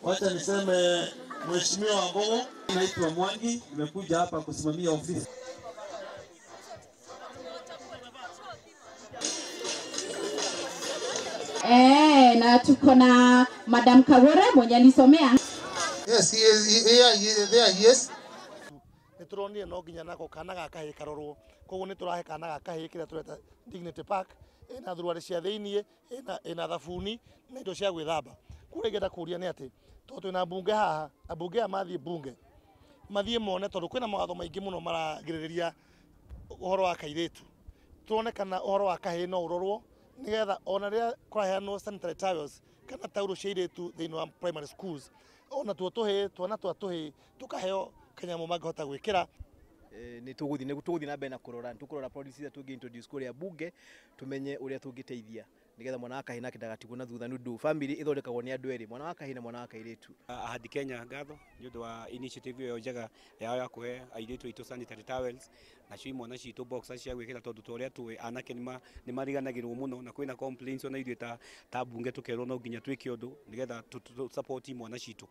Wacha niseme Mheshimiwa Wambogo. Naitwa Mwangi, nimekuja hapa kusimamia ofisi. Na tuko na Madam Kagore mwenye alisomea. Yes, he is, he, there he is. Nituronire no nginya nako kana gaka kahĩ karorwo, koguo nitũrahe kana gaka kahĩ kĩrĩa tũreta dignity pack, ĩna thuruarĩ cia thĩiniĩ, ĩna thabuni na indo cia gwĩthamba. Kũrĩa ingĩenda kũria nĩ atĩ tondũ twĩna mbunge haha, ambunge aya mathiĩ mbunge mathiĩ mone, tondũ kwĩna mawatho maingĩ mũno maragirĩrĩria ũhoro wa kairĩtu, tuone kana ũhoro wa kahĩĩ no ũrorwo nĩgetha ona rĩrĩa kũraheanwo sanitary towels kana taurũ cia airĩtu thĩinĩ wa primary schools, ona tuo tũhĩĩ, twana twa tũhĩĩ tũkaheo kanyamũ mangĩhota gwĩkĩra. Nĩ tũgũthiĩ na mbere na kũrora, nĩ tũkũrora policy iria tũngĩ introduce kũrĩa bunge, tumenye ũrĩa tũngĩteithia nĩgetha mwana wa kahĩĩ nake ndagatigwo na thutha, nĩ ũndũ family ĩthondekagwo nĩ andũ erĩ, mwana wa kahĩĩ na mwana wa kairĩtu. Ahadi Kenya ngatho nĩ ũndũ wa initiative ĩyo njega yao ya kũhe airĩtu aitũ sanitary towels nacio imwana citũ boxers cia gwĩkĩra, tondũ ta ũrĩa tũĩ anake nĩ mariganagĩrwo mũno na kwĩna complaints, ona ithuĩ ta bunge tũkerwo no nginya twĩke ũndũ nĩgetha support imwana citũ.